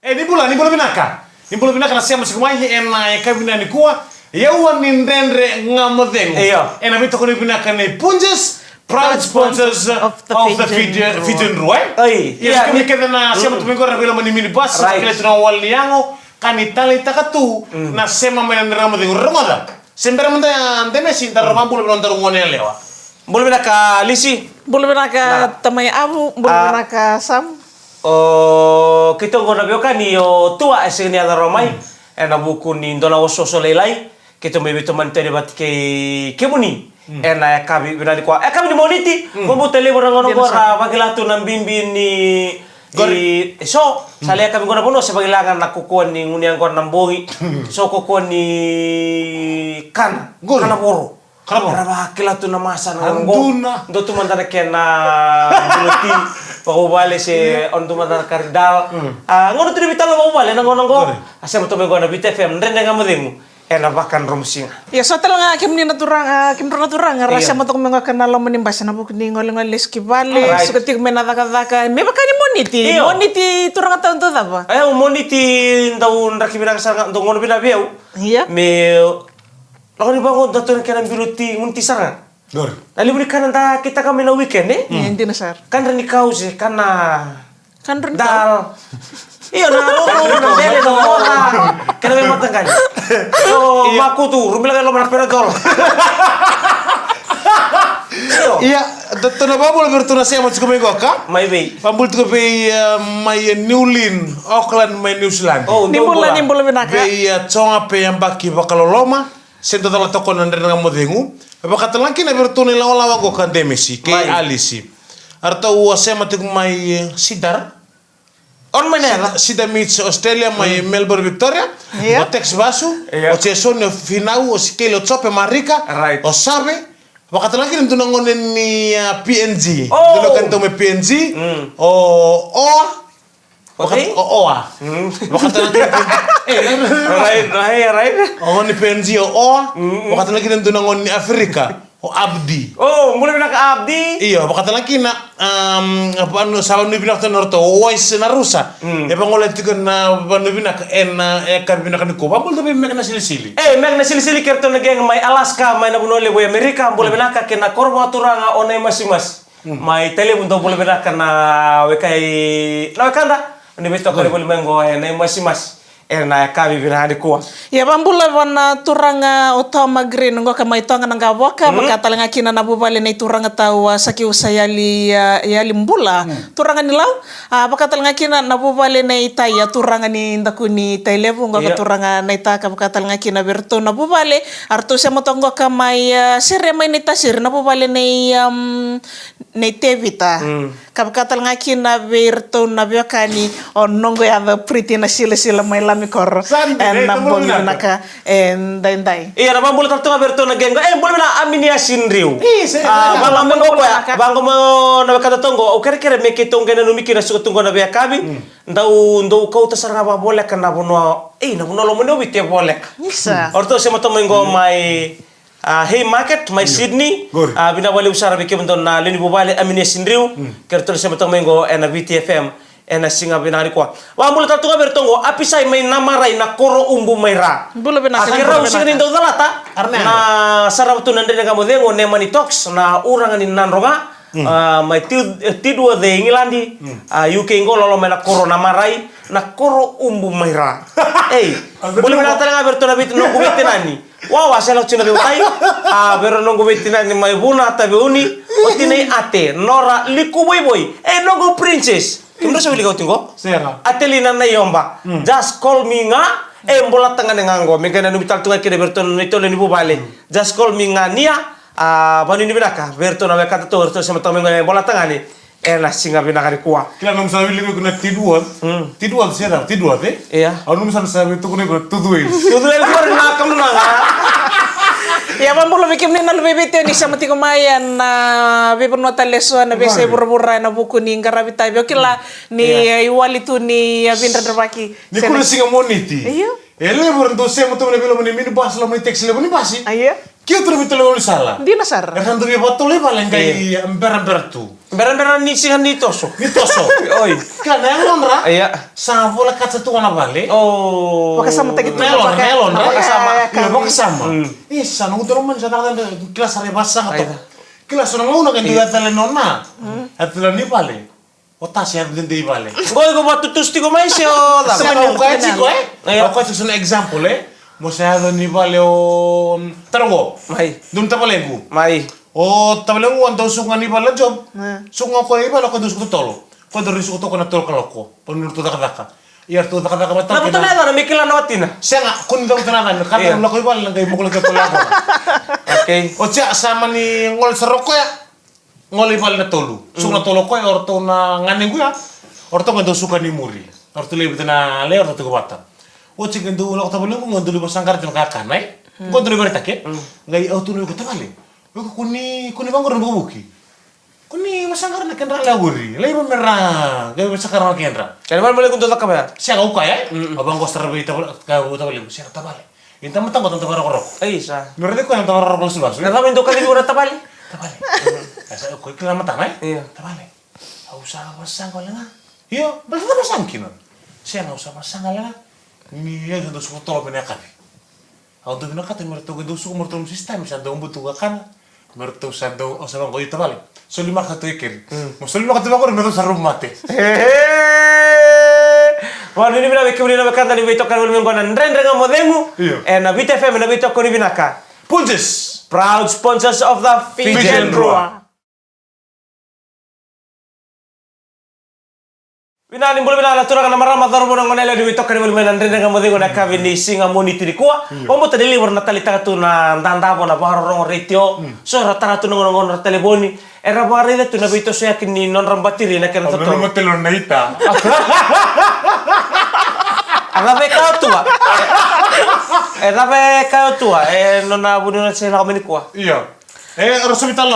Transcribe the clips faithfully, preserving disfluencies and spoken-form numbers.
E, ni bula, ni bula vinaka. Ni bula vinaka na sema tiko mai ena yakavi nikua. Yaua ni Dredre Ga Mo Cegu. Io. Ena veitokoni vinaka ni Punjas, proud sponsors of the Fijian Drua. Oi. Ia, kemuni kece na sema tu mai qori na veiloma ni minibus, sa kila tu na wali ni yago, ka ni taleitaka tu na sema mai na Dredre Ga Mo Cegu. Rogoca. Se bera mada ya Demesi, da rau vakabula vei nodaru gone yalewa. Bula vinaka Lisi. Bula vinaka tamai Avu, bula vinaka Sam. O keitou qo na veiwekani o Tua e sega ni yaco rawa mai ena vuku ni dua na osooso lailai. Keitou mai veitomani tale vata kei kemuni ena yakavi vinaka nikua, yakavi ni Moniti. Vabauta levu na gauna qo ra vakila tu na bibi ni eso. Sa le yakavi qo na vanua se vakila ga na kokua ni gunu yaqona na bogi. So kokua ni kana, kana voro. Era vakila tu na masa na gauna qo. Dua tu mada na kena bilo ti vakavuvale se o dua mada na kari dal. A gauna tu ni veitalanoa vakavuvale na gauna qo. A sema tu mai qo na Viti F M, Dredre Ga Mo Cegu. Ena vakadromusiga. Ia so tale ga kemuni na turaga, kemudrau na turaga ra sema toka mai qo ka na loma ni basi ena vuku ni golegole lesu ki vale, suka tiko mai na cakacaka me vaka ni Moniti. Moniti turaga tau dau cava? E, o Moniti dau draki vinaka sara ga, dau gauna vinaka vei au. Ia me lako ni vaqo dua tu na kena bilo ti, gunu ti sara ga. Na levu ni kana da kitaka mai na weekend, e? Ia dina sara. Kadra ni kau se kana. Kadra ni kau. Io, na roto na dele na moca. Kena me mataqali. Io, makutu, rumila kai loma na Panadol. Io. Ia, da tona vabula vei ratou na sema tiko mai qoka. Mai vei. Vabula tiko vei mai New Lynn, Auckland, mai New Zealand. Ni bula, ni bula vinaka. Vei Joga pe yabaki vakaloloma. Se dau cala toka na Dredre Ga Mo Cegu. Vakatalega kina vei ratou na ilawalawa qo ka Demesi kei Alisi. A ratou a sema tiko mai Cedar. On mai na yaca Cedar Meats Australia mai Melbourne, Victoria. O Tex Vasu, o Jason, o Finau, o Sikeli, o Jope Marika, o Save. Vakatalega kina dua na gone ni P N G. Dua na kani tau mai P N G. O Oa. O Oa. Vakatalega kina. Right, right, right. O ni P N G o Oa. Vakatalega kina dua na gone ni Afrika. O Abdi. O, bula vinaka Abdi. Io, vakatalega kina. Sa vanua vinaka tu na ratou o Wais na Rusa. E vagolea tiko na vanua vinaka ena yakavi vinaka nikua. Vabula vei Meke na Silisili. E, Meke na Silisili kei ratou na gang mai Alaska, mai na vanua levu e Amerika. Bula vinaka kei na koro vakaturaga o Naimasimasi. Mai Tailevu, dou bula vinaka na weka i, na wekada. Ni veitokoni voli mai qo e Naimasimasi ena yakavi vinaka nikua. Ia vabula vua na turaga o Toma Green qo ka mai Toga na Qavoka, vakatalega kina na vuvale nei turaga tau a Sakiusa Yali, a, Yali Bula. Turaga ni Lau, a, vakatalega kina na vuvale nei Taia, turaga ni Dakuni Tailevu qo ka turaga nei Taka, vakatalega kina vei ratou na vuvale, a ratou sema toka qo ka mai, a, sere mai nei Tasiri, na vuvale nei, am, nei Tevita. Ka vakatalega kina vei ratou na veiwekani o noqu yaca Priti na Silasila mai Lamikoro. Ena bogi vinaka edaidai. Ia na vabula tale toka vei ratou na gang. E bula vinaka Aminiasi Driu. Vaqo mai qo koya, vaqo mai na wekada toqo. Au kerekere me keitou qai nanumi kina suka tu qo na veiyakavi. Dau, dau kauta sara ga vavoleka na vanua, e, na vanua lomani o Viti e voleka. O ratou sema toka mai qo mai A, Haymarket mai Sydney. A, vinaka vakalevu sara vei kemudou na lewe ni vuvale Aminiasi Driu. Kei ratou na sema toka mai qo ena Viti F M ena siga vinaka nikua. Vabula tale tu ga vei ratou qo Apisai mai Namarai na koro ubu mai Ra. Bula vinaka. A, keirau sega ni dau calata na sarava tu na Dredre Ga Mo Cegu, Nemani Talks, na uraga ni Nadroga. A, mai Tid-, e, Tidworth e Igiladi. A, U K qo lolo mai na koro Namarai na koro ubu mai Ra. Ei, bula vinaka tale ga vei ratou na veitinani, noqu veitinani. Wawa, se lako tiko na veiutai. A, vei rau noqu veitinani mai Vuna, Taveuni, o tinai Ate, Nora Likuvoivoi. E, noqu princess. Kemudrau sa wilika oti qo? Sera. Atelina Naioba. Just call me ga. E, bolatagane ga qo. Me qai nanumi tale tu ga kina vei ratou na neitou lewe ni vuvale. Just call me ga Nia. A, vanuinui vinaka vei ratou na wekadatou, ratou sema toka mai qo, e, bolatagane. Ena siga vinaka nikua. Kila nomu sa wilika iko na Tidworth. Tidworth, se cava, Tidworth, e? Ia. Au nomu sa, sa tukuna iko na Tuthwell. Tuthwell, qori na kamuna ga. Ia, vabula vei kemuni na luve i Viti ni sema tiko mai ena veivanua tale eso ena veiyasai vuravura ena vuku ni qaravi tavi. Au kila ni, e, iwali tu ni, e, veidredrevaki. Ni kua na siga Moniti. Io. E levu era dau sema tu mai na veiloma ni minibus, loma ni taxi, loma ni basi. Io. Keitou na veitoloi gaunisala. Dina sara. Era sa dau via vakatoloi vale qai berabera tu. Berabera ni siga ni toso. Ni toso. Oi. Kila na yalodra. Ia. Sa volekata tu ga na vale. O. Vakasamataki tu. Na yalodra, na yalodra. Vakasama. Ia, vakasama. Mm. E sa noqu dua na mani sa cakacaka, kila sa rai vasaga toka. Kila so na gauna ka dua tale nona. Mm. Yaco tale ni vale. O tasi yaco dede i vale. Qo iko vakatutusi tiko mai se o cava? Sa na uka tiko, e? Io. Au kaya tiko so na example, e? Mo sa yaco ni vale o, mm, taro qo. Mai. Dua na tavalequ. Mai. O tavalequ a dau suka ga ni vale o Job. Suka ga o koya i vale, o koya dau suka totolo. O koya dau rai suka toka na tolu kaloko. Pa ni ratou cakacaka. Ia ratou cakacaka vata kei na. Na vuta na yacana me kila na watina. Sega, kua ni cavuta na yacana. Ka na lako i vale na qai bukula ke tolu yacana. Okay. O tia sa mani gole sara o koya. Gole i vale na tolu. Suka na tolu o koya, o ratou na ganequ ya. O ratou qai dau suka ni muri. O ratou lewe vitu na lewe, o ratou tiko vata. Oti qai dau lako tavalequ, qai dau lai vasaqara tiko na kakana, e? Qai dau lai veretake. Qai au tukuna vei koya, tavale. Vei koya kua ni, kua ni vaqori na vukivuki. Kua ni vasaqara na kedra lewe qori. Lai va me ra, qai vasaqara na kedra. Kena vale male qai dau cakava ya. Sega, au kaya, e? Au vaqo sara vei tavale, ka au tavalequ. Sega, tavale. Ia na tamata qo tamata vakarokoroko. Ai, sa. Ni raici koya na tamata vakarokoroko lasulasu. Na cava e dau kacivi iko na tavale? Tavale. E sa, o koya kila na matana, e? Io. Tavale. Au sa vasaqa wale ga. Io, baleta na vasaqa kina. Sega, au sa vasaqa wale ga. Ni au sa dau suka totolo mai na yakavi. Au dau vinakata me ratou qai dau suka mai ratou na sistema, sa dau butu kakana. Me ratou sa dau, au sa vaqo, io tavale. Soli maka tu e keri. Mm. Mo soli maka tu vaqori me ratou sa rau mate. Ehe. Vakanuinui vinaka vei kemuni na wekada ni veitokoni voli mai qo na Dredre Ga Mo Cegu. Io. Ena Viti F M na veitokoni vinaka. Punjas. Proud sponsors of the Fijian Drua. Fijian Drua. Vinaka ni bula vinaka na turaga na marama, cauravou, na goneyalewa ni veitokani voli mai na Dredre Ga Mo Cegu ena yakavi ni siga Moniti nikua. Io. Vakabauta ni levu era na taleitaka tu na dadavo, na vakarorogo retio. Mm. So era tara tu na gauna, gauna na talevoni. Era vakaraica tu na veitosoyaki ni nodra batiri ena kena totolo. Nona matelo na ita. A cava e kaya o tua? E cava e kaya o tua? E nona vuniwai se lako mai nikua. Io. E, era sovi tale.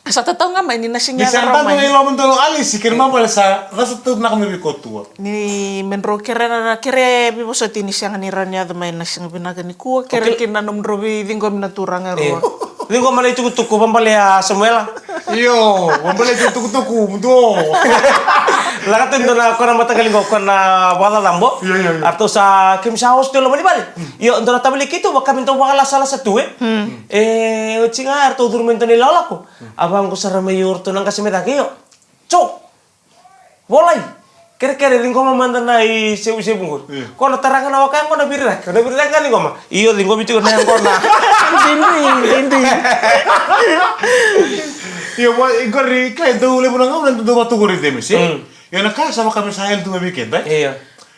Sa tatau ga mai ni na siga. Ni sa yaco mai. Ni loma dolo alisi, kena ibalebale sa, sa tatau ga mai vei koya o tua. Ni me drau kere, kere veivosoti ni sega ni rawa ni yaco mai na siga vinaka nikua, kere kina na nomudrau veiciqomi na turaga e rua. Ciqoma na itukutuku, vabale ya Samuela. Io, vabale itukutuku, muduo. Lako tu dua na, ko na mataqali qo, ko na vakacacabo. Io, io, io. Eratou sa, keimami sa oso tu e loma ni vale. Io, dua na tavale keitou, vaka me dau vakalasalasa tu, e. E, oti ga, eratou curu mai dua na ilakolako. A vaqo sara mai o ratou na qase mai cake, io. Jo. Volai. Kerekere, ciqoma mada na isevusevu qori. Io. Ko na tara ga na waka yaqona, viriraki. Na viriraki ga ciqoma. Io, ciqomi tiko na yaqona. Didui, didui. Io, qori, kila e dau levu na gauna, dau vatu qori temes, e? Mm. Io, na ka sa vaka me sa yali tu ga vei keda, e? Io.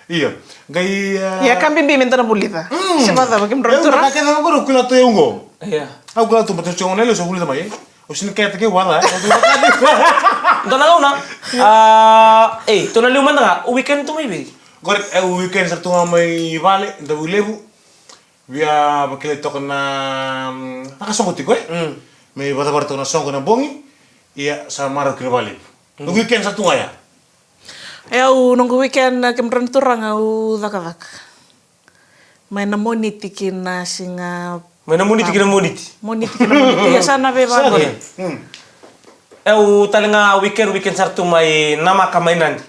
Io. Qai, e, ia ka bibi me da na vulica. Mm. Se vakacava kemudrau na turaga? Io, na ka kece qori, au kila tu au qo. Io. Au kila tu, baleta au sega ni lesu, au vulica mai, e? Au sega ni kaya tu ke vua, e? Dua na gauna. A, e, tou na liu mada ga, o weekend tou mai vei? Qori, e, au weekend sara tu ga mai vale, Davuilevu. Via vakilai toka na, mm, vakasoqo tiko, e? Mm. Me ivacavara toka na soqo ena bogi. Ia, sa marau kina vakalevu. Mm. Noqu weekend sara tu ga ya. E, au, noqu weekend, kemudrau na turaga, au cakacaka. Mai na Moniti ki na siga. Mai na Moniti ki na Moniti. Moniti ki na Moniti. Ia sa na veivakagona. Sa na. Mm. E, au tale ga weekend, weekend sara tu mai Namaka mai Nadi.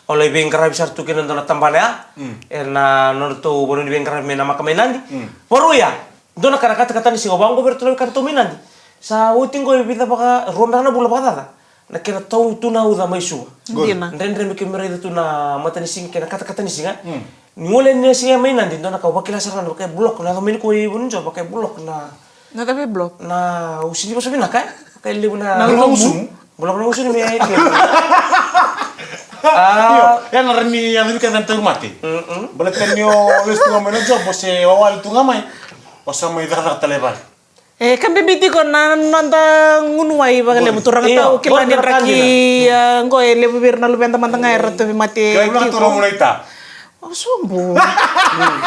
Au lai veiqaravi sara tu kina dua na tabana ya. Mm. Ena nodratou vanua ni veiqaravi mai Namaka mai Nadi. Mm. Varua ya. Dua na ka na katakata ni siga, au vaqo vei iratou na wekadatou mai Nadi. Sa oti qo e vica vaka, rua beka na vula vakacaca. Na kena tau tu na uca mai Suva. Dina. Dredre me keimami raica tu na matanisiga kei na katakata ni siga. Mm. Ni gole ni siga mai Nadi, dua na ka au vakila sara ga na vaka e block, na yaco mai nikua i Vunijo, vaka e block na. Na cava e block? Na, au sega ni vosa vinaka, e? Vaka e levu na. Na uca gusumu. Block na gusumu me ke. A. Io, e na rawa ni yaco vei keda na tauvimate. Mm-mm. Baleta ni o lesu tu ga mai na job, o se wawale tu ga mai. O sa mai cakacaka tale i vale. E ka bibi tiko na noda gunu wai vakalevu, turaga, io, tau kila ni draki, a, qo e levu vei ira na luveda mada ga era tauvimate tiko. Kila na turaga muna ita. O sobu.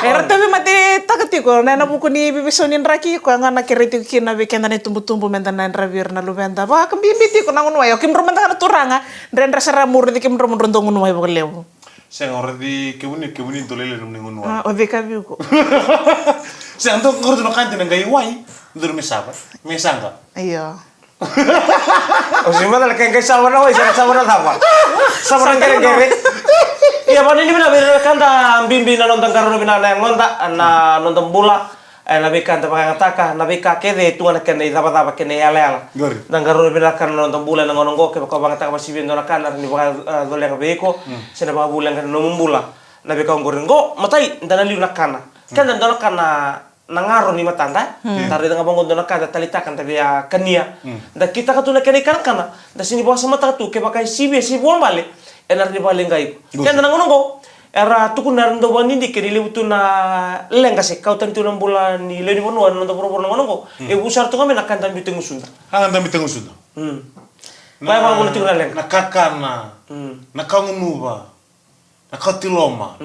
Era tauvimatetaka tiko na, ena vuku ni veiveisaumi ni draki, koya ga na kerei tiko kina vei keda na itubutubu meda na yadravi ira na luveda. Vakabibi tiko na gunu wai, o kemudrau mada ga na turaga, dredre sara mo raici kemudrau mo drau dau gunu wai vakalevu. Sega, o raici kemuni, kemuni dou lailai nomuni gauna. Ah, o cei ka viu ko? Sega, dou qori dou na ka dina qai wai, dou me sava, me saqa. Io. O si mada na qai sava na wai, sega sava na cava. Sava na qereqere. Ia, vaka ni vinaka vei ira na wekada, bibi na noda qarauna vinaka na yagoda, na noda bula. E, na veika da vakayagataka, na veika kece e tu ga na kena icavacava kei na iyalayala. Qori. Da qarauna vinaka na noda bula ena gauna oqo, kevaka o vakayagataka vakasivia e dua na ka, na rawa ni vakacolega vei iko, se na vakavuleqa na nomu bula. Na veika oqori oqo, matai, da na liu na kana. Keda dua na ka na, na garo ni matada, e? Da raica ga vaqo dua na ka da taleitaka, da via kania. Da kitaka tu na kena ikanakana, da sega ni vakasamataka tu, kevaka e sivia se vuabale, ena rawa ni vakaleqai iko. Keda na gauna oqo, era tukuna era dau vakadidike ni levu tu na leqa se kau tani tu na bula ni lewe ni vanua ena noda vuravura na gauna oqo. E vu sara tu ga mai na ka da biuta e gusuda. Ka da biuta e gusuda. Koya e vakavuna tiko na leqa. Na kakana, na kagunuva, na kauti loma.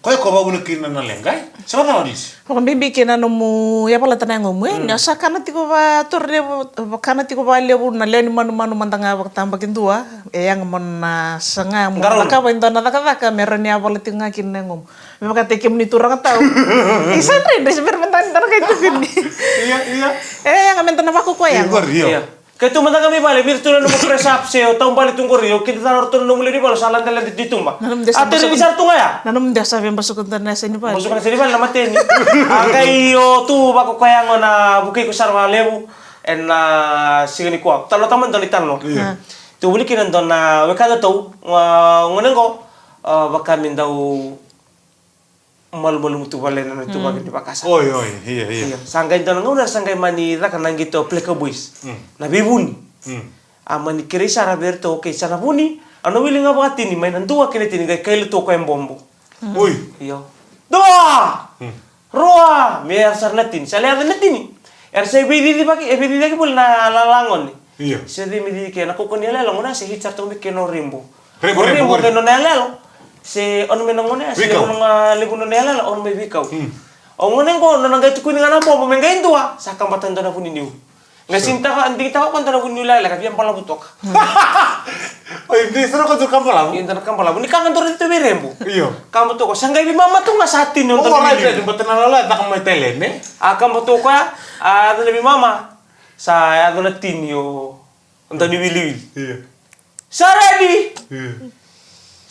Koya ko vakavuna kina na leqa, e? Se vakacava, Nisi? Vakabibi kina nomu yavalata na yagomu, e? Ni o sa kana tiko vakatorolevu, kana tiko vakalevu, na lewe ni manumanu mada ga vakatabakidua, e yaga mo na saga mo na cakava e dua na cakacaka me rawa ni yavala tiko ga kina na yagomu. Me vakataki kemuni turaga tau. Isa dredre se bera mada ni da na qai tukuni. Ia, ia. E yaga me da na vakakoya yago. Io. Keitou mada ga mai vale, vica tu na nomu press up se o taubale tu qori, o kidacala o ratou na nomu lewe ni vale, o sa ladalada tu i tuba. A tere ni sara tu ga ya. Na nomu de sa via basuka dua na yasa ni vale. Basuka na yasa ni vale na mateni. A qai o tu vakakoya yago na vukei iko sara vakalevu ena siga nikua. Talanoataka mada dua na italanoa. Tou wilika na dua na wekadatou, gone qo, vaka me dau malumalumu tu vale na nona ituvaki ni vakasama. Oi, oi, ia, ia. Ia, sa qai dua na gauna era sa qai mani caka na qito Pleka Boys. Na veivuni. A mani kerei sara vei iratou, okay, sa na vuni, au na wili ga vakatini mai na dua kei na tini, qai kaila tu o koya e bobo. Oi. Io. Dua! Rua! Me yaco sara na tini. Sa lai yaco na tini. Era sa veicicivaki, e veicicivaki voli na lala gone. Io. Se cei me cici kina, na kaukaua ni yalayala, gone se hit sara toka mai kina o Rebo. Rebo, o Rebo, Rebo, Rebo. Kei nona yalayala. Se ono mai na gone, se levu na, levu nona yalayala, ono mai veikau. O gone qo, nona qai tukuni ga na bobo me qai dua, sa kabata dua na vuniniu. Qai sega ni taka, digitaka o koya dua na vuniniu lekaleka, via balavu toka. Oi, dei sara o koya dua na ka balavu? Io, dua na ka balavu. Ni ka ga dua raici tu vei Rebo. Io. Kaba toka, sa qai veimama tu ga sa tini o dua na vuniniu. Baleta na lala e caka mai tale, ne? A kaba toka, a yaco na veimama. Sa yaco na tini o dau ni wiliwili. Io. Sa ready! Io.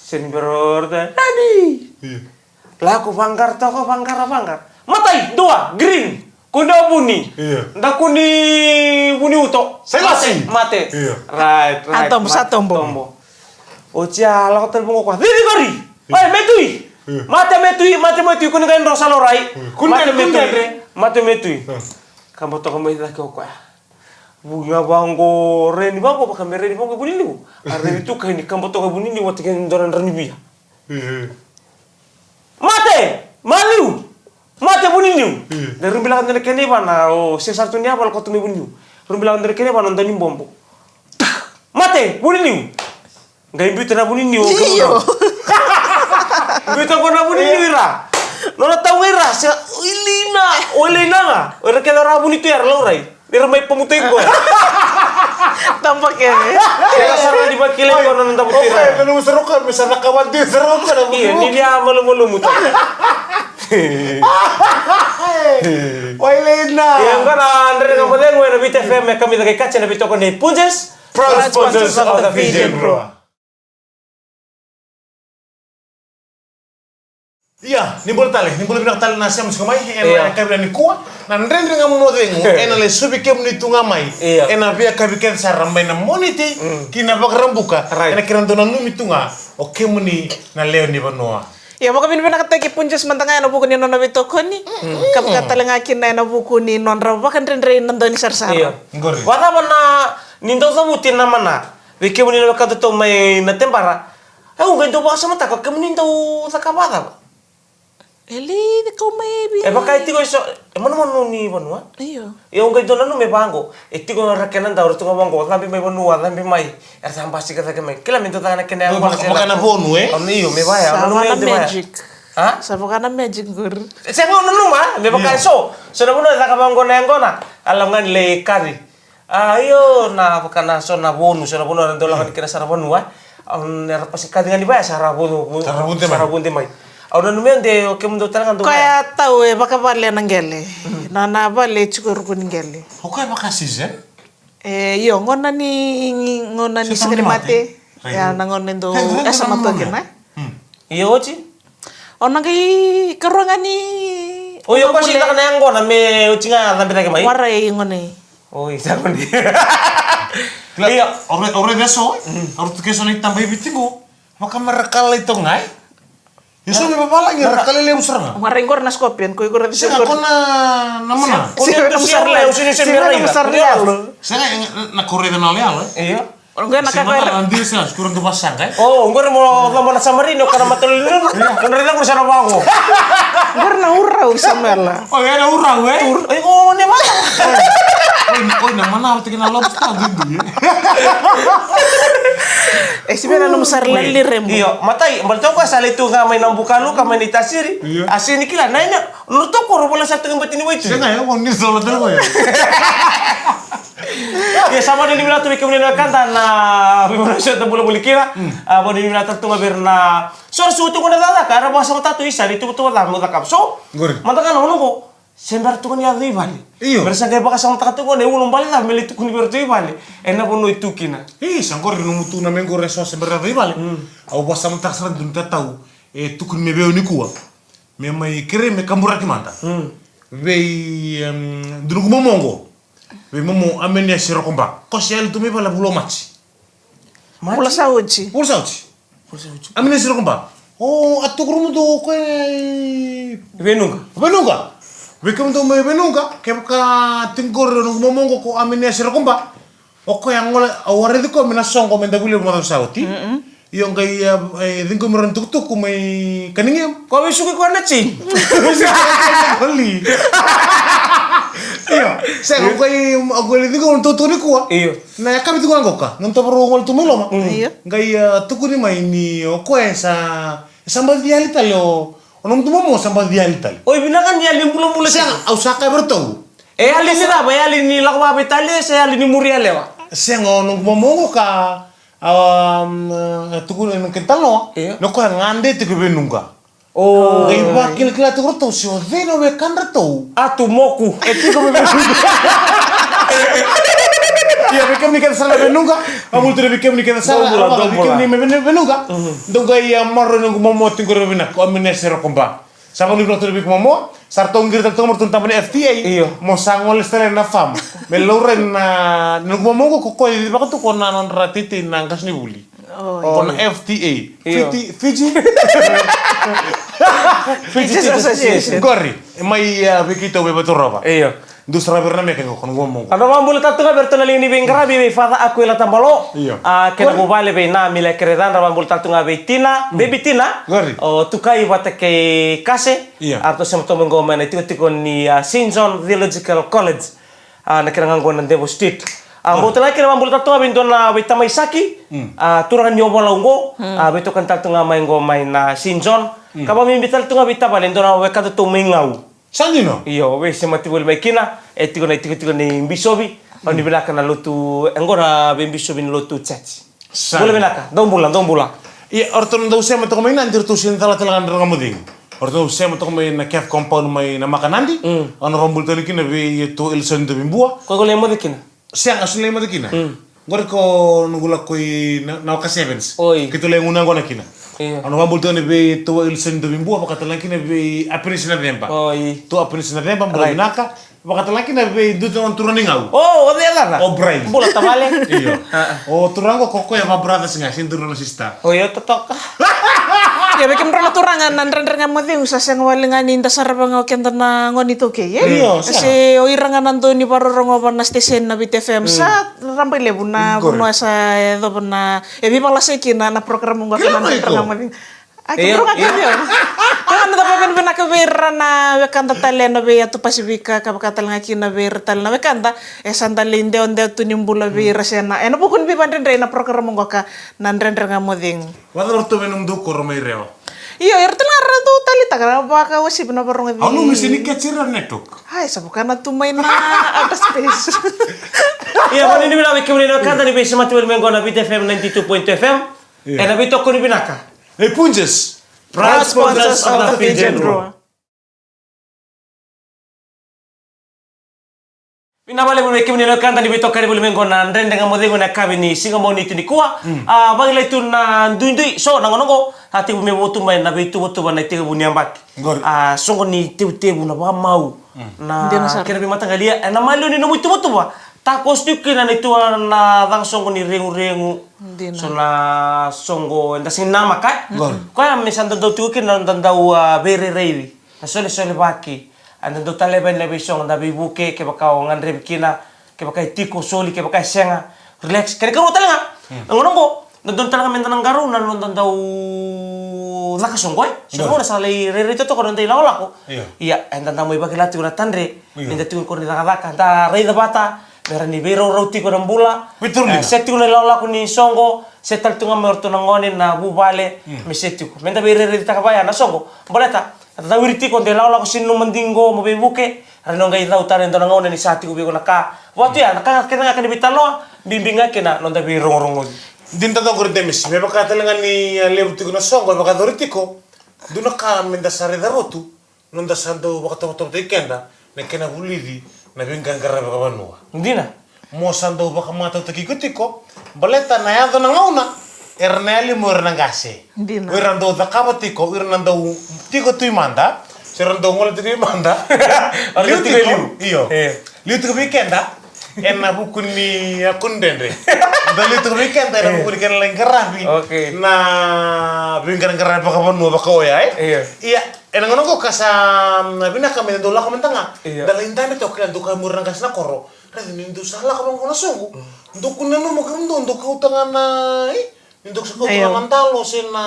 Sega ni bera o raica, ready! Io. Lako vaqara toka, vaqara, vaqara. Matai, dua, green. Kua ni dau vuni. Io. Da kua ni vuni uto. Sa lasi. Mate. Io. Right, right. A tobo, sa tobo. Tobo. Oti a lako tale vaqo koya. Cici qori. Io. Oi, Metui. Io. Mate Metui, mate Metui, kua ni qai dro sa laurai. Io. Mate Metui. Kua ni dredre. Mate Metui. Io. Kaba toka mai cake o koya. Vuki ga vaqo, reni vaqo, vaka me reni vaqo e vuniniu. A reni tu ka ni kaba toka e vuniniu vata kei na dua na drau ni via. Mate! Maliu! Mate vuniniu! Da rubilaka dua na kena ivana, o se sara tu ni yavala koto mai vuniniu. Rubilaka dua na kena ivana, dua ni bobo. Mate! Vuniniu! Qai biuta na vuniniu. Io. Biuta ko na vuniniu ira. Nona tau ga ira se o Ilina, o Ilina ga. O ira kece ra vuni tu era laurai. Ira mai pamutai ko. Taba kece. Era sa radi vakilai ko nona davuti ira. Oi, oi, oi, oi, oi, oi, oi, oi, oi, io, ni via malumalumu tu. O Ilina. Ia, qo na Dredre Ga Mo Cegu ena Viti F M, e kamica kei Katsi ena veitokoni nei Punjas. Proud sponsors of the Fijian Drua. Ia, ni bula tale, ni bula vinaka tale na sema tiko mai ena yakavi nikua. Na Dredre Ga Mo Cegu ena lesuvi kemuni tu ga mai ena veiyakavi kece sara, mai na Moniti ki na Vakaraubuka. Ena kena dau nanumi tu ga o kemuni na lewe ni vanua. Ia, vakavinavinakataki Punjas mada ga ena vuku ni nona veitokoni. Ka vaka tale ga kina ena vuku ni nodra vakadredrei na dau ni sarasara. Io. Qori. Vakacava na ni dau cavuti na mana vei kemuni na wekadatou mai Natebara? Au qai dau vakasamataka o kemuni dau caka vakacava? E lai kau mai vei. E vaka e tiko eso, e manumanu ni vanua. Io. Ia au qai dau nanuma me vaqo. E tiko era kena dau, era tu ga vaqo, cabe mai vanua, cabe mai. Era sa basika cake mai. Kila me dau caka na kena yago. Vaka na vonu, e? Io, me vaya. Sa vaka na magic. A? Sa vaka na magic qori. Sega, au nanuma, me vaka eso. So na vanua e caka vaqo na yaqona. A lako ga ni lai kari. A, io, na vaka na so na vonu, so na vanua era dau lako ni kena sara vanua. Au na era pasi kaci ga ni vaya sa ra vudu vudu. Sa ra vudu mai. Sa ra vudu mai. Au nanuma de o kemudou tale ga dou. Koya tau e vakavale na qele. Na na vale e tiko e ruku ni qele. O koya vaka season? E io, gona ni gona ni sega ni mate. Ia na gona e dou esa matoki na. Io oti. O na qai karua ga ni. O io pasi taka na yaqona me oti ga cabe take mai. Warai gona i. Oi, sa gona i. Io. Ore ore veso. Ore tu keso ni tamba i vitigo. Vakamera kala i togai. Io so me vavalagi era kala levu sara ga. Warai gora na scorpion ko i gora. Sega ko na na mana. Sega na musarla. Sega na musarla. Sega na musarla. Sega na kore na lealo. Io. Ora qo na kakara. Sega na diri sega skura qo vasaqa. O qo mo lama na samarini o kana matalo lulu. Kana raica qo sara vago. Qo na urau Samuela. O ya na urau e. Oi o ne mata. Oi na mana o teke na lobster dudu e. E si vena na musara lali remo. Io matai bal toka sa le tu ga mai na bukalu ka mai ni tasiri. A si ni kila na ina no toko ro bola sa tu ga batini waitu. Sega ya o ni sola tele ko ya. Ia sa vakanuinui vinaka tu vei kemuni na wekada na veivanua sota bulabuli kina. A vakanuinui vinaka tale tu ga vei ira na sora suka tu gona cakacaka era vakasamataka tu isa ni tuvatuvata cava meu cakava so. Mada ga na vanua oqo se bera tu gona ni yaco i vale. Io. Bera sa qai vakasamataka tu gona e ulubale cava me lai tukuni vei ira tu i vale. Ena vanua e tu kina. Io sa qori nomu tu na me qori e so se bera yaco i vale. Au vakasamataka sara dua ni tatau e tukuni me vei au nikua. Me mai kerei me kaburaki mada. Vei dua noqu momo oqo. Vei momo Amenia Sirokoba ko se yali tu mai vale vula o Maji. Vula sa oti. Vula sa oti. Amenia Sirokoba. O a tukurumu tu o koya i Venuqa. Venuqa. Vei kemudou mai Venuqa kevaka tiko qori o noqu momo oqo ko Amenia Sirokoba. O koya gole au a raici koya me na soqo me da vulia vua sa oti. Io qai e ciqomi rau na tukutuku mai Kanigem. Ko vei suki koya na chain. Oli. Io sega au qai au qai ciqomi na tukutuku nikua. Io. Na yakavi tiko ga qoka na tovarau gole tu mai loma. Io. Qai tukuni mai ni o koya sa sa baci yali tale o O nomu tumomo sa baci yali tale. Oi vinaka ni yali bulabula. Sega au sa kaya vei ratou. E yali ni cava e yali ni lako vakaveitalia se yali ni muri yalewa. Sega o noqu momo oqo ka tukuna ena kena talanoa. Io. Na koya gade tiko e Venuqa. O qai vakilakila tiko ratou se o cei na wekadratou. A tu moku. E tiko me Venuqa. Ia vei kemuni kece sara na Venuqa. Vakabula tu na vei kemuni kece sara na Venuqa. Dou qai maroroi noqu momo tiko ra vinaka o Amenia Sirokoba. Sa vakanuinui vinaka tu na vei kemuni momo. Sa ratou qiri tale toka mo ratou na taba ni F T A. Io. Mo sa gole tale na farm me laurai na noqu momo oqo ko koya e cicivaka tu ko na nodra teitei na qasenivuli. Ko na F T A. Io. Fiji Fiji Fiji Teachers Association. Qori mai vei keitou vei Vaturova. Io. Dou sara vei ira na meke qo ko na gua moqo. A na vakabula tale tu ga vei iratou na liga ni veiqaravi vei Father Akuila Tabalo. Io. A kena vuvale vei na Mila Kerecadra vakabula tale tu ga vei Tina, Baby Tina. Qori. O Tukai vata kei Kase. Io. A ratou sema toka mai qo mai na itikotiko ni a Saint John Theological College. A na kena ga qo na Devo Street. A bau tale ga kina vakabula tale tu ga vei dua na veitamai saki. A turaga ni Ovalau qo a veitokani tale tu ga mai qo mai na Saint John. Ka vakabibi tale tu ga vei tavale e dua na wekadatou mai Gau. Sa dina. Io veisemati voli mai kina e tiko na itikotiko ni bisovi. Au ni vinaka na lotu e qo na veibisovi ni lotu church. Bula vinaka dou bula dou bula. Ia o ratou na dau sema toka mai Nadi ratou sega ni cala tale ga na Dredre Ga Mo Cegu. O ratou sema toka mai na caf compound mai na Maka Nadi. Au na vakabula tale kina vei Tou Elisoni Dovibua. Ko ko lai moce kina. Sega, au sa lai moce kina. Qori ko noqu lako i na waka sevens. Keitou lai gunu yaqona kina. Au na vakabula tale kina vei Tou Elisoni Dovibua vakatale ga kina vei Apenisi Naceba. Tou Apenisi Naceba bula vinaka. Vakatale ga kina vei dua tale na turaga ni Gau. O o cei e cava? O Brian. Bula tavale. Io. O turaga qo ko koya va brothers ga se dua na sister. O io totoka. Ia vei kemudrau na turaga na Dredre Ga Mo Cegu sa sega wale ga ni da sarava ga o keda na gone iTaukei e? Io sega. Se o ira ga na dau ni vakarorogova na station na Viti F M sa rabailevu na vanua sa yacova na e veivalasai kina na program oqo kina na Dredre Ga Mo Cegu. A kemudrou ga kece o. Ka ga na cava vinavinaka vei ira na wekada tale na vei Atu Pasifika ka vaka tale ga kina vei ira tale na wekada e sa da lai dewadewa tu ni bula vei ira se na ena vuku ni veivadredrei na program oqo ka na Dredre Ga Mo Cegu. Vacava ratou vei nomudou koro mai Rewa? Io ira tale ga ra dau taleitaka na vakawasivi na varogo cei. Au nanuma se ni catch ira na network. Ai sa vaka na tu mai na outer space. Ia vakanuinui vinaka vei kemuni na wekada ni veisemati wale mai qo na Viti F M ninety two point two F M. Ena veitokoni vinaka. Hey, Punjas. Proud sponsors of the Fijian Drua. Vinaka vakalevu vei kemuni na wekada ni veitokani voli mai qo na Dredre Ga Mo Cegu ena yakavi ni Siga Moniti nikua. A, vakilai tu na duidui. So, na gauna qo, a, tekivu me vo tu mai na veituvatuva na itekivu ni yabaki. A, soqo ni tevutevu, na vakamau. Na kena veimataqali, ena maliwa ni nomu ituvatuva. Takoso tiko kina na ituva na caka soqo ni reguregu. So na soqo eda sega ni namaka. Koya me sa dodonu tiko kina na dau, a, veirairaici. Na solesolevaki. Eda dau taleva yani na veisoqo, na veivuke, kevaka o gadrevi kina, kevaka e tiko, soli, kevaka e sega. Relax. Kena ikarua tale ga. Na gauna oqo, dodonu tale ga meda na qarauna na noda dau caka soqo, e? So na gauna sa lai rairai totoka na noda ilakolako. Ia, eda dau mai vakila tiko na Tadre, nida tiko ni koro ni cakacaka, da raica vata, me rawa ni veiraurau tiko na bula. E, se tiko na ilakolako ni soqo, se tale tu ga mai o ratou na gone, na vuvale, me se tiko. Meda veirairaicitaka vaya na soqo. Baleta, cawiri tiko de lakolako sina nomu madiqo mo veivuke, ra ni o qai cau tale e dua na gauna ni sa tiko vei iko na ka. Vatu ya, na ka kece ga kena veitalanoa, bibi ga kina noda veirogorogoci. Dina taucoko Redemisi, me vaka tale ga ni a levu tiko na soqo, e vakayacori tiko. Dua na ka meda sa raica votu, noda sa dau vakatovotovotaki keda, na kena vulici, na veiqaraqaravi vakavanua. Dina. Mo sa dau vakamatautaki iko tiko, baleta na yaco na gauna, era na yali mo ira na qase. Dina. O ira dau cakava tiko, o ira na dau tiko tu i mada, se ira dau gole tiko i mada. Liu tiko, io. Liu tiko vei keda, ena vuku ni a kudredre. Dau liu tiko vei keda, ena vuku ni kena lai qaravi. Na veiqaraqaravi vakavanua vakaoya, e? Ia, ena gauna qo ka sa, mm, vinaka me dau lako mada ga. Da lai dabe toka kila dau kaya mo ira na qase na koro. Raica ni dou sa lako vaqo na soqo. Dou kua ni nanuma kemudou, dou kauta ga na, e? Ni dou sa kauta ga na dalo se na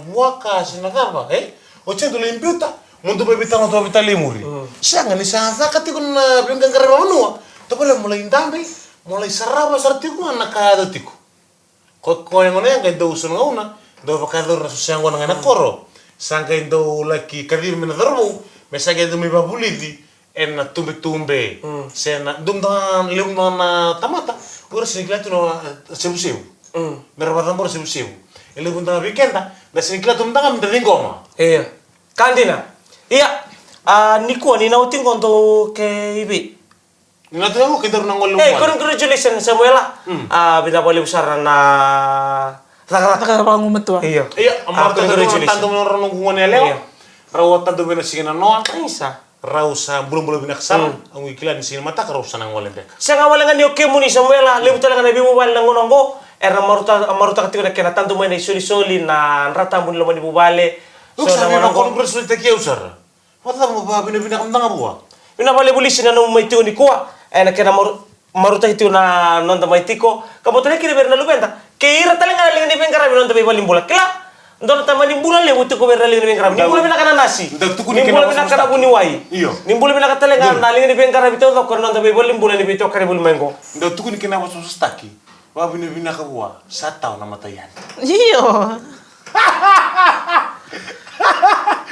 vuaka se na cava, e? Oti dou lai biuta, mo dou mai veitalanoa tu vakaveitalia i muri. Sega ni sa caka tiko na veiqaraqaravi vakavanua. Tovolea mo lai dabe, mo lai sarava sara tiko ga na ka yaco tiko. Ko, ko yagona ya qai dau so na gauna, dau vakayacori na so sa yagona ga na koro. Sa qai dau laki kacivi mai na cauravou, me sa qai dau mai vavulici, ena tubetube. Se na, dau da levu na tamata, o ira sega ni kila tu na, e, sevusevu. Me ra vakacabora sevusevu. E levu da vei keda, da sega ni kila tu mada ga me da ciqoma. Ia. Ka dina. Ia, a, nikua ni na oti qo dou ke i vei. Ni na tu yavu, kedaru na gole. Ei, congratulations, Samuela. A, vinaka vakalevu sara na cakacaka. Cakacaka vakagumatua. Io. Io, a, marau tale tu na tadu mai na noqu gone yalewa. Rau a tadu mai na siga na noa. Isa. Rau sa bulabula vinaka sara. Au qai kila ni siga ni mataka rau sa na gole beka. Sega wale ga ni o kemuni, Samuela, levu tale ga na veivuvale na gauna oqo. Era marauta, marautaka tiko na kena tadu mai na isolisoli, na dra tabu ni loma ni vuvale. So na gauna oqo. Congratulate-taki au sara. Vakacava mo vakavinavinaka mada ga vua? Vinaka vakalevu Lisi na nomu mai tiko nikua, ena kena maru-, marautaki tiko na noda mai tiko. Ka mo talai kina vei ira na luveda. Kei ira tale ga na liga ni veiqaravi na noda veivalenibula. Kila, dua na tama ni bula levu tiko vei ira na liga ni veiqaravi. Ni bula vinaka na nasi. Ni bula vinaka na vuniwai. Io. Ni bula vinaka tale ga na liga ni veiqaravi taucoko na noda veivalenibula ni veitokani voli mai qo. Dau tukuni kina vosavosataki. Vakavinavinaka vua, sa tau na mata yani. Io.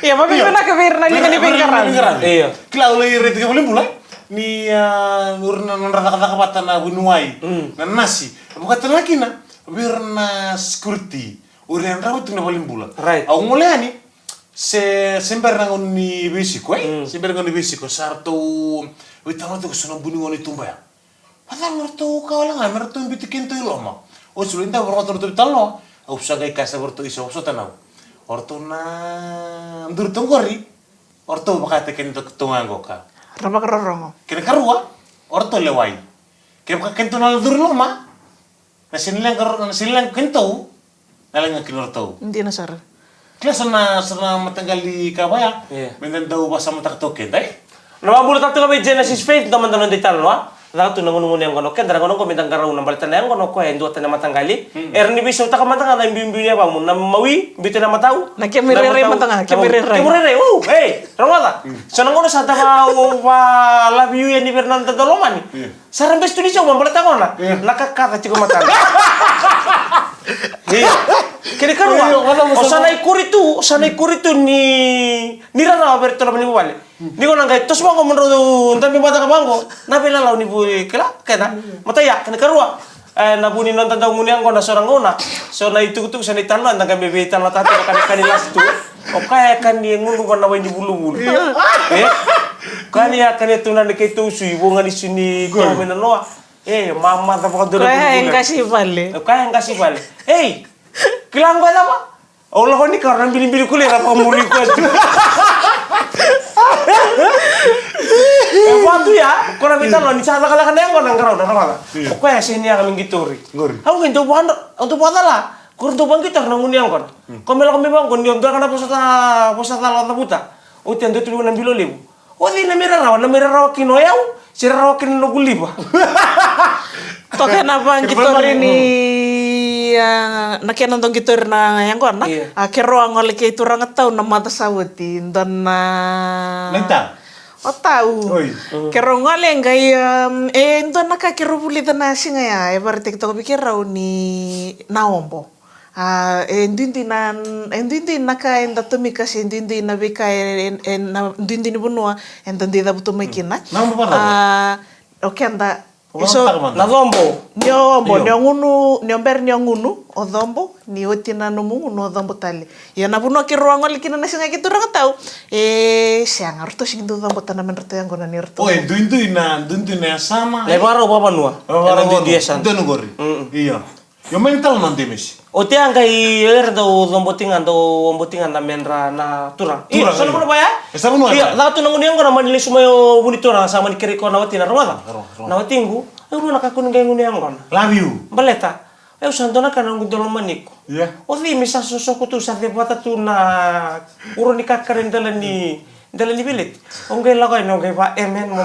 Ia, vakavinavinaka vei ira na liga ni veiqaravi. Io. Kila, au lai raica tiko valenibula ni, a, o ira na nodra cakacaka vata na vuniwai, na nasi. Vakatale ga kina vei ira na security, o ira e yadrava tiko na valenibula. Right. Au gole yani, se, se bera na gauna ni veisiko, e? Se bera na gauna ni veisiko, sa ratou veitalanoa tiko so na buni gauna i tuba ya. Vacava me ratou ka wale ga me ratou biuti kedatou i loma? Oti, au lai davo, rogota na nodatou veitalanoa. Au sa qai kaya sa vei ratou, isa, vosota na. O ratou na duri tu qori. O ratou vakataki kedatou ga qo ka ra vakarorogo. Kena karua, o ratou lewai. Kevaka kedatou na duri loma, na sega ni leqa, na sega ni leqa kedatou. Na leqa kina o ratou. Dina sara. Kila, so na, so na mataqali ka vaya. Io. Meda dau vasamataka toka keda, e? Na vakabula tale toka vei Genesis Faith, da mada noda italanoa. Caka tu na gunugunu yaqona o keda, na gauna oqo meda qarauna baleta na yaqona o koya e dua tani na mataqali. Era ni veisautaka mada ga na biubiu ni yavamu, na mawi, biuta na matau. Na kemu rairai mada ga, kemu rairai. Kemu rairai, u, ei, rogoca. So na gauna sa da va, va love you yani vei ira na noda lomani. Io. Sa ra bese tu ni sauma baleta gona na kakaca tiko matana. Io. Kena ikarua, o sa na ikuri tu, o sa na ikuri tu ni, ni rarawa vei iratou na valenivuvale. Ni gona qai toso vaqo mo drau dabe vata vaqo na veilalau ni vuli kila keda. Mata ya, kena ikarua. E, na vu ni noda dau gunu yaqona so na gauna. So na itukutuku, so na italanoa, da qai mai veitalanoataka tiko, ka ni, ka ni last tu. O koya e ka ni e gunuva na wai ni vuluvulu. E? Ka ni a ka ni e tu na ni keitou sui, vuqa ni sui ni toa mai na noa. E, mamaca vakadua na vuluvulu. Koya e qasi vale. O koya e qasi vale. Ei! Kila qo e cava? Au lako ni karo na bilibili kule ra vakamuri koya tu. E vatu ya, ko na veitalanoa ni sa cakacaka na yaqona, qarauna, qarauna. Io. O koya e sega ni yaga me qitori. Qori. Au qai dau vakadra-, au dau vakacala. Ko ra dau vaqitori na gunu yaqona. Ko me lako me vaqo ni o dua ga na vosa ca-, vosa cala o cavuta. Oti e dua tu vei na bilo levu. O cei na me rarawa, na me rarawa kina o yau, se rarawa kina na noqu liva? Toka na vaqitori ni, a, na kena dau qitori na yaqona. Io. A, keirau a gole kei turaga tau na maca sa oti, dua na. Na itau. O tau. Oi. Keirau gole qai, um, e dua na ka keirau vulica na siga ya, e vakaraitaki toka vei keirau ni na obo. A, e duidui na, e duidui na ka eda tomika se duidui na veika e, e, e na duidui ni vanua eda dui cavutu mai kina. Na obo vakacava? A, o keda, o iso, vakacava na cobo. Ni o obo, ni o gunu, ni o bera ni o gunu, o cobo, ni oti na nomu gunu, o cobo tale. Ia na vanua keirau a gole kina na siga kei turaga tau, e sega, ratou sega ni dau cobota na medratou yaqona ni ratou. O, e duidui na, duidui na yasana. Na ivakarau vakavanua. Vakarau ena duidui yasana. Donu qori. Mm. Ia. Io, mai ni tala na demesi. Oti a qai era dau coboti ga, dau coboti ga na medra na turaga. Io, turaga, sa na vanua vaya? E sa vanua vaya? Io, caka tu na gunu yaqona mani lesu mai o vu ni turaga sa mani kerei koya na watina, rogoca. Rogoca, rogoca. Na watiqu, e rua na ka kua ni qai gunu yaqona. Love you. Baleta, au sa dua na ka na noqu dau lomani iko. Ia. O cei me sa sosoko tu, sa cevata tu na uro ni kakana e dela ni Dela ni veleti. O qai lako yani, o qai va amen, mama.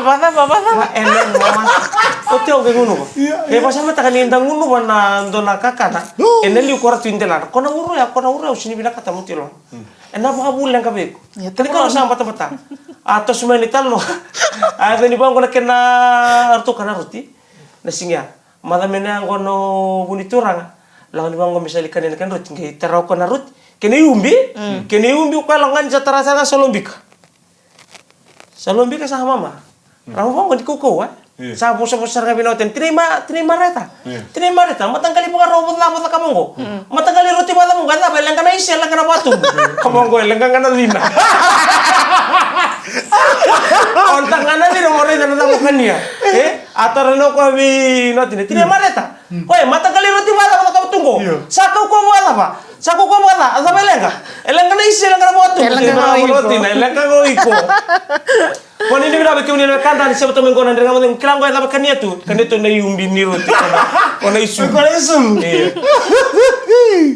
Vacava, vacava. Va amen, mama. Oti o qai gunuva. Ia, ia. Qai vasamataka ni da gunuva na dua na kakana. Io. Ena liu ko ra tu i delana. Ko na uro ya, ko na uro ya, au sega ni vinakata mo tilona. Hmm. Ena vakavu leqa vei iko. Ia, tani ka o sa batabata. A toso mai na italanoa. A yaco ni vaqo na kena ratou kana roti. Na siga ya. Maca mai na yaqona o vu ni turaga. Lako ni vaqo me sa lai kania na kena roti, qai tara o koya na roti. Kena iubi, mm, kena iubi o koya lako ga ni sa tara sara ga sa lobika. Sa lobika sa mama. Mm. Rawa vaqo ni kaukauwa, e? Io. Sa vosavosa sara ga vei na watina. Tinai Ma-, tinai Mareta. Io. Tinai Mareta, mataqali vakarau vacava caka vaqo. Mm. Mataqali roti vacava qo, e cava, e leqa na isi, e leqa na vatubu. Ka vaqo, e leqa ga na cina. O da ga na cina, mo raica na cava o kania. E? A tara na o koya vei na watina. Tinai Mareta. Oi, mataqali roti vacava caka tu qo? Io. Sa kaukauwa vacava? Sa kaukauwa vacava? A cava e leqa? E leqa na isi, e leqa na vatubu. E leqa ga o iko. E leqa ga o iko. Kua ni vinaka vei kemuni na wekada ni sema tu mai qo na Dredre Ga Mo Cegu. Kila qo e cava kania tu? Kania tu na iubi ni roti. Ko na, ko na isu. Ko na isu. Io.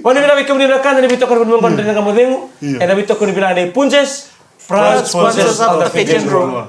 Kua ni vinaka vei kemuni na wekada ni veitokoni mai qo na Dredre Ga Mo Cegu. Io. Ena veitokoni vinaka nei Punjas. Proud sponsors of the Fijian Drua.